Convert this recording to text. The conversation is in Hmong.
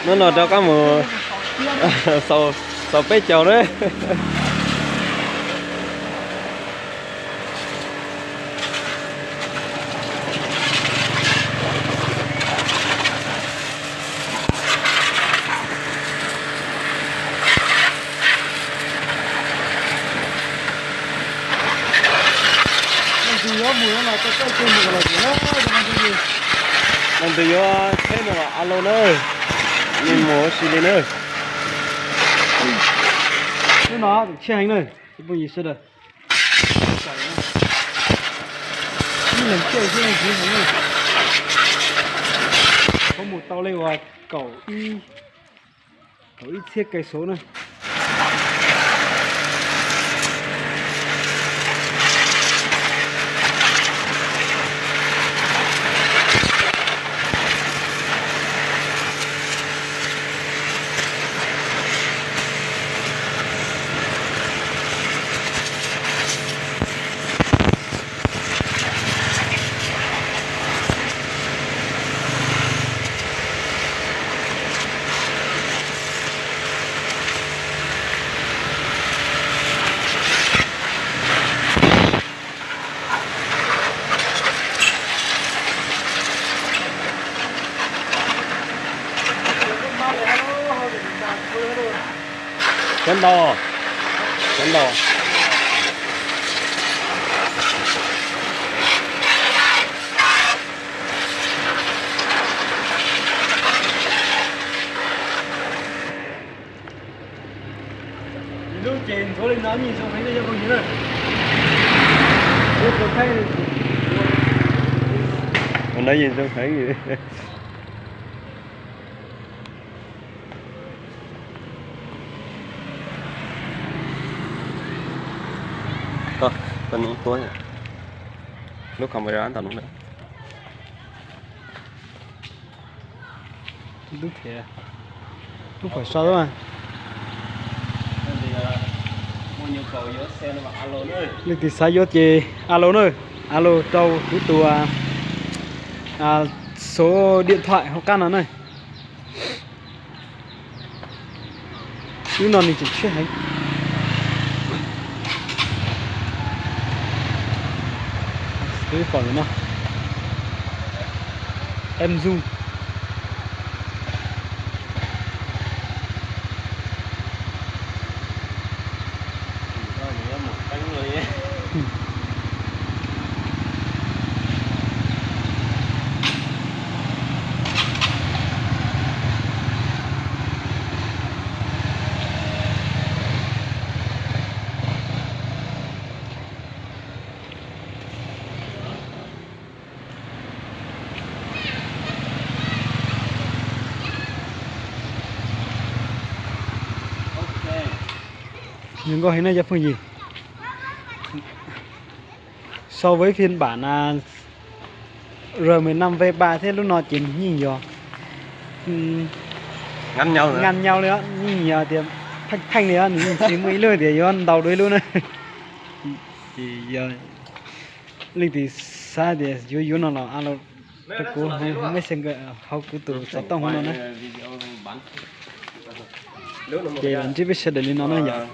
Hnub no rov qab mus xaus peb caug na. Leej twg yuav tsheb no los alo na, nej mus ua si li na. Hnub no tseem tshiab heev na, cov phooj ywg sawv daws. Ib leeg caij xwb heev heev na. Puab mus tau li uas kaum ib, kaum ib txhiab kais sov na. Cov ntau, cov ntau. Lub ces ntxuav li no yeej zoo heev na cov phooj ywg na. Ua no yeej zoo heev. Lub camera ntawm no lawm. Lub thiab, lub pom so lawm. Leej twg xav yuav ces alo na, alo rau kuv tus số điện thoại hauv qab no na. Lub no nws tseem tshiab heev. Pom no, em zoom. Zoo nkauj heev na cov phooj ywg. So với phiên bản R mười lăm V ba thiab lub no ces nws yeej yog ngan nhau li, yeej yog tias pheej pheej li, nws yeej tsis muaj ib lub tias yuav ntau dua ib lub na. Ces yog leej twg xav tias yuav yuav no los alo rau kuv hauv Messenger, hauv kuv tus xov tooj hauv no na. Ces los ntsib peb sawv daws li no na yom.